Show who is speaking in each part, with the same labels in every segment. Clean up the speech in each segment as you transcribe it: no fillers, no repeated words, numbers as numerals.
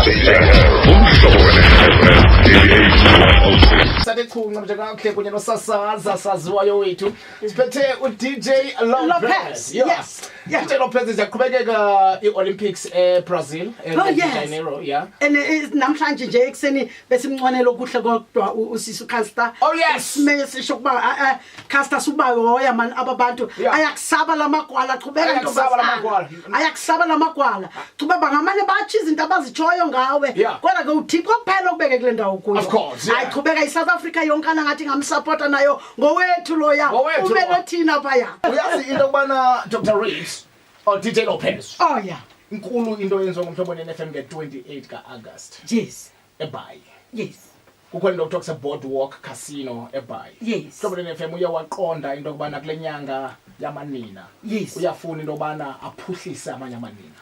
Speaker 1: Umhlobo wenene 88.06.
Speaker 2: Sathe chunca nje kakuhle kunye nosasaza saziwayo wethu. Siphethe uDJ Lopez.
Speaker 3: Lopez, yes, yeah.
Speaker 2: DJ Lopez, ziyaqhubekeka i-Olympics eBrazil,
Speaker 3: Oh,
Speaker 2: e
Speaker 3: yes.
Speaker 2: Janeiro, yeah.
Speaker 3: And namhlanje nje ekuseni besimncwanela okuhle kodwa usisi uCaster.
Speaker 2: Oh, yes.
Speaker 3: Sime sisho kuba Caster subayoya man aba bantu. Ayakusaba lamagwala, qhubeka.
Speaker 2: Ayakusaba
Speaker 3: Ntombazana.
Speaker 2: lamagwala.
Speaker 3: Ayakusaba lamagwala. Qhubeka, bangamane batsho izinto abazitshoyo ngawe. Kodwa ke uThixo kuphela okubeke kule ndawo kuyo.
Speaker 2: Of course, yeah.
Speaker 3: Hayi, qhubeka, iSouth Africa yonkana ngathi ngamsupporta nayo, ngowethu loya.
Speaker 2: Ngowethu
Speaker 3: Umele
Speaker 2: lowa.
Speaker 3: thina phaya.
Speaker 2: Uyazi into yokubana Dr. Reeves or DJ Lopez.
Speaker 3: Oh yeah.
Speaker 2: Inkulu into eyenziwa ngumhlobo ne-FM nge-28 ka-August. EBhayi. Kukhona into kuthiwa kuse-Boardwalk Casino eBhayi. Mhlobo ne-FM uye waqonda into yokubana kule nyanga yamanina uyafuna into yokubana aphuhlise amanye amanina.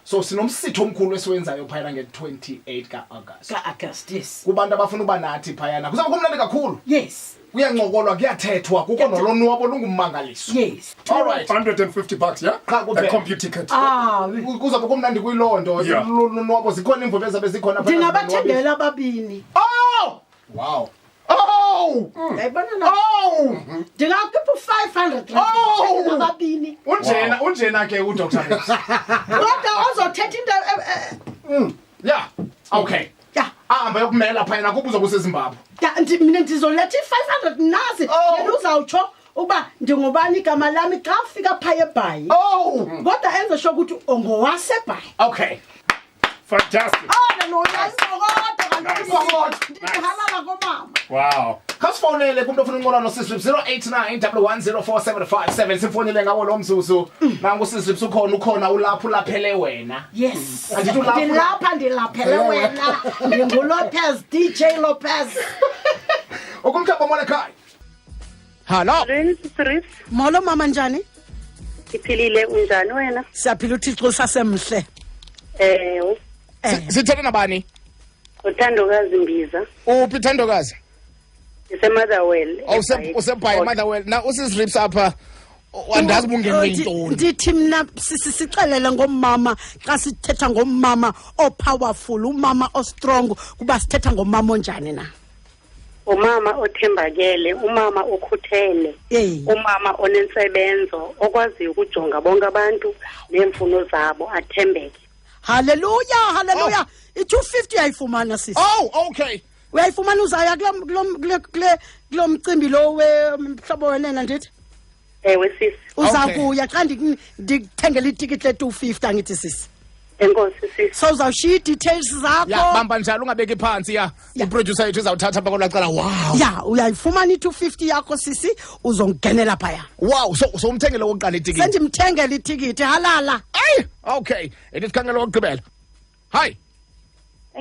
Speaker 2: So sinomsitho omkhulu esiwenzayo phayana nge-28 ka-August.
Speaker 3: Ka-August, yes.
Speaker 2: Kubantu abafuna uba nathi phayana, kuzawube kumnandi kakhulu. Kuyancokolwa, kuyathethwa, kukho nolonwabo lungummangaliso. All right.
Speaker 4: $150, yeah?
Speaker 2: Qha kuphela.
Speaker 4: A compute ticket.
Speaker 3: Ah,
Speaker 2: Kuzawube kumnandi kuyiloo nto. Lonwabo, zikhona iimvumi ezabe zikhona phayana.
Speaker 3: Ndingabathengela ababini.
Speaker 2: Oh!
Speaker 4: Wow.
Speaker 2: Oh!
Speaker 3: Yayibona na?
Speaker 2: Oh!
Speaker 3: Ndingakhupha u-500 rand.
Speaker 2: Oh!
Speaker 3: Ndithengele ababini.
Speaker 2: Unjena, unjena ke uDr. Reeves.
Speaker 3: Kodwa ozothetha into
Speaker 2: Yeah. Okay. Ahambe yokumela phayana kubuza kuseZimbabwe.
Speaker 3: Ya, mina ndizoletha i-500 nazi.
Speaker 2: Oh.
Speaker 3: Yena uzawutsho uba ndingubani igama lami xa ufika phaya eBhayi.
Speaker 2: Oh!
Speaker 3: Kodwa enze sure ukuthi ungowasebhayi.
Speaker 2: Okay.
Speaker 4: Fantastic.
Speaker 3: Haleluya, imbokodo kaloku.
Speaker 2: Imbokodo.
Speaker 3: Ndihalala komama.
Speaker 4: Wow.
Speaker 2: Khawusifowunele kumntu ofuna uncokola noSis Rips, 089 1104757. Simfowunele ngawo lo mzuzu. Nangu uSis Rips, ukhona, ukhona, ulapha, ulaphele wena.
Speaker 3: Yes.
Speaker 2: Andithi ulapha?
Speaker 3: Ndilapha, ndilaphele wena. NdinguLopez, DJ Lopez.
Speaker 2: Ukumhlobo molekhaya. Hallo.
Speaker 5: Chris.
Speaker 3: Molo mama, njani?
Speaker 5: Ndiphilile, unjani wena?
Speaker 3: Siyaphila, uThixo usasemhle.
Speaker 5: Ewe.
Speaker 2: Sithetha nabani?
Speaker 5: Uthandokazi Mbiza.
Speaker 2: Uphi, Thandokazi?
Speaker 5: Ndisemotherwell.
Speaker 2: Oh, useBhayi, Motherwell. Na uSis Rips apha. Andazi uba ungenwe yintoni.
Speaker 3: Ndithi mna sixelele ngomama, xa sithetha ngomama o-powerful, umama o-strong, kuba sithetha ngomama onjani na?
Speaker 5: Umama othembakele, umama okhuthele, umama onentsebenzo, okwaziyo ukujonga bonke abantu neemfuno zabo, athembeke.
Speaker 3: Haleluya, haleluya. I-250 uyayifumana, sisi.
Speaker 2: Oh, okay.
Speaker 3: Uyayifumana, uzaya kulo mcimbi lo wemhlobo wenene, ndithi?
Speaker 5: Ewe, sisi.
Speaker 3: Uza
Speaker 2: Okay.
Speaker 3: kuya xa ndikuthengela itikiti le-250, angithi sisi?
Speaker 5: Enkosi, sisi.
Speaker 3: So uzawushiya ii-details zakho.
Speaker 2: Ya, bamba njalo, ungabeki phantsi, ya. Iproducer yethu izawuthatha apha kwelaa cala. Wow.
Speaker 3: Ya, uyayifumana i-250 yakho sisi, uzongenela phaya.
Speaker 2: Wow, so umthengele wokuqala itikiti.
Speaker 3: Sendimthengela itikiti, halala.
Speaker 2: Ayi, okay. Ndithi khangela wokugqibela. Hi.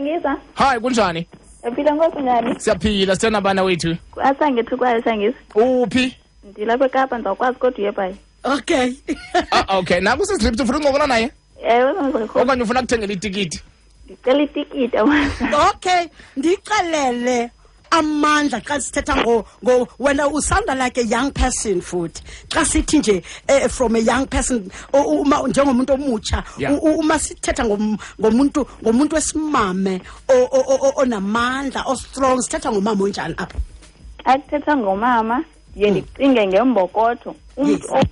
Speaker 6: Ngizwa.
Speaker 2: Hi, kunjani?
Speaker 6: Uyaphila nkosi, njani?
Speaker 2: Siyaphila, sithena bana wethu.
Speaker 6: Asange thukwayo sangizwa.
Speaker 2: Uphi?
Speaker 6: Ndilapha eKapa, ndizawukwazi kodwa uye Bhayi.
Speaker 3: Okay.
Speaker 2: Ah, okay. Nangu uSis Rips, ufuna uncokola naye?
Speaker 6: Ewe, ngizokho.
Speaker 2: Okanye ufuna kuthengela itikiti?
Speaker 6: Ndicela itikiti amandla.
Speaker 3: Okay, ndixelele amandla, xa sithetha ngo wena usounda like a young person, futhi xa sithi nje from a young person, uma njengomuntu omutsha, uma sithetha ngomuntu wesimame onamandla, o-strong, sithetha ngomama onjani apha?
Speaker 6: Xa kuthethwa ngomama ndiye ndicinge ngembokotho. Umntu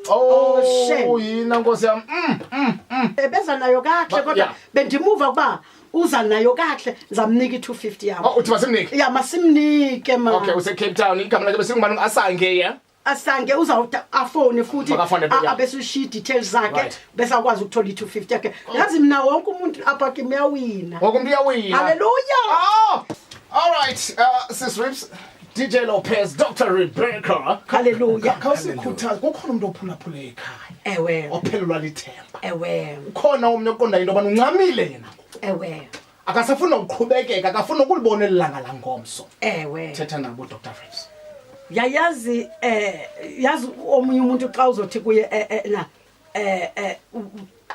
Speaker 2: Oh,
Speaker 3: shame.
Speaker 2: Yina nkosi yam.
Speaker 3: Ebeza nayo kakuhle, kodwa bendimuva ukuba uza nayo kakuhle, ndizamnika i-250 yam.
Speaker 2: Oh, uthi masimnike?
Speaker 3: Ya, masimnike ma.
Speaker 2: Okay, use Cape Town. Igama lakhe besingubani? Asange, ya?
Speaker 3: Asange uzawuthi afowune futhi,
Speaker 2: Makafone, ya.
Speaker 3: abe sushiya ii-details zakhe, bese akwazi ukuthola i-250 yakhe. Yazi mna wonke umuntu apha kim uyawina.
Speaker 2: Wonke umuntu uyawina.
Speaker 3: Halleluya.
Speaker 2: Oh! All right, Sis Rips, DJ Lopez, Dr. Rebecca.
Speaker 3: Hallelujah.
Speaker 2: Khawusikhuthaze, kukhona umuntu ophulaphula ekhaya. Ophelelwa lithemba. Ukhona omnye oqonda into yobana uncamile yena. Akasafuni ukuqhubekeka, akafuni ukulibona elilanga langomso. Thetha nabo, Dr. Rips.
Speaker 3: Yayazi yazi omunye umuntu xa uzothi kuye na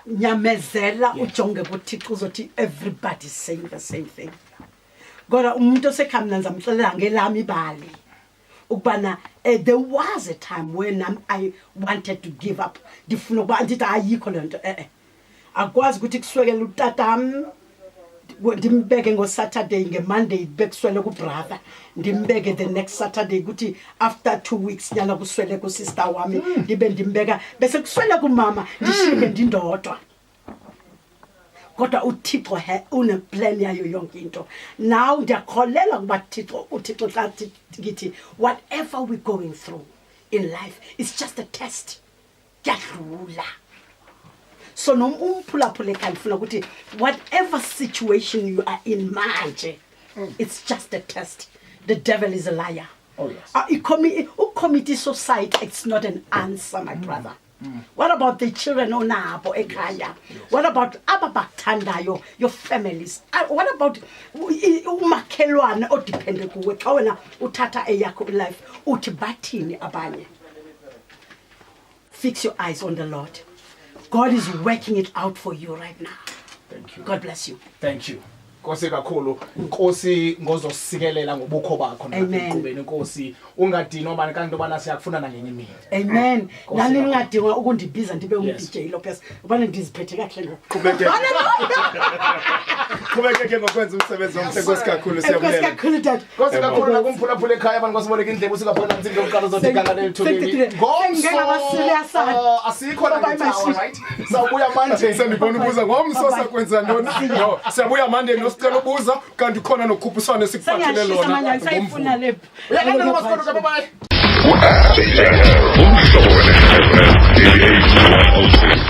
Speaker 3: nyamezela, ujonge kuThixo, uzothi everybody is saying the same thing. Kodwa umuntu osekhaya mna ndizamxelela ngelami ibali ukubana there was a time when I wanted to give up, ndifuna ukuba ndithi ayikho le nto. Akwazi ukuthi kuswekele utatam ndimbeke ngoSaturday, ngeMonday bekuswele kubrother, ndimbeke the next Saturday, ukuthi after 2 weeks nyana kuswele kusister wami, ndibe ndimbeka, bese kuswele kumama, ndishiyeke ndindodwa. Kodwa uThixo uneplan yayo yonke into. Now ndiyakholelwa kuba uThixo xa ngithi whatever we're going through in life, it's just a test, kuyadlula. So noma umphulaphula ekhaya, ndifuna ukuthi whatever situation you are in manje, it's just a test. The devil is a liar.
Speaker 2: Oh, yes.
Speaker 3: Ucommit suicide, it's not an answer, my brother. What about the children onabo ekhaya? What about aba bakuthandayo, your families? What about umakhelwane odepende kuwe? Xa wena uthatha eyakho ilife, uthi bathini abanye? Fix your eyes on the Lord. God is working it out for you right now.
Speaker 2: Thank you.
Speaker 3: God bless you.
Speaker 2: Thank you. Nkosi kakhulu. Nkosi ngozosikelela ngobukho bakho
Speaker 3: Amen.
Speaker 2: enkqubeni. Nkosi, ungadinwa mani kanti intobana siyakufuna nangenye imini.
Speaker 3: Amen.
Speaker 2: Nkosi
Speaker 3: Nani
Speaker 2: kakhulu.
Speaker 3: ningadingwa ukundibiza ndibe ngu-DJ Lopez, ubana ndiziphethe kakuhle ngoku.
Speaker 4: Qhubekeke. Qhubekeke ngokwenza umsebenzi omhle. Nkosi kakhulu.
Speaker 3: Enkosi
Speaker 4: Siyabulela.
Speaker 3: kakhulu, tata.
Speaker 2: Nkosi kakhulu nakumphulaphula ekhaya abantu, ngosiboleka indlebe usikaphona mtsimbi yokuqala uzothi lelithubeni.
Speaker 3: Ngengabaserious.
Speaker 2: Asikho
Speaker 3: Bye-bye, my
Speaker 2: nangecawa,
Speaker 3: sweet.
Speaker 2: right? Sawubuya manje.
Speaker 4: Sendibona ubuza ngomso.
Speaker 3: Bye-bye.
Speaker 4: Sakwenza ntoni? No, siyabuya Monday nosicela ubuza, kanti ukhona nokhuphiswano esikuphathele
Speaker 3: Sengiyashisa
Speaker 4: lona
Speaker 3: manje, angisayifuna
Speaker 4: ngomvulo.
Speaker 3: le.
Speaker 2: Uyalandela uMasigoduke, bye bye.
Speaker 1: Umhlobo wenene FM 88.06.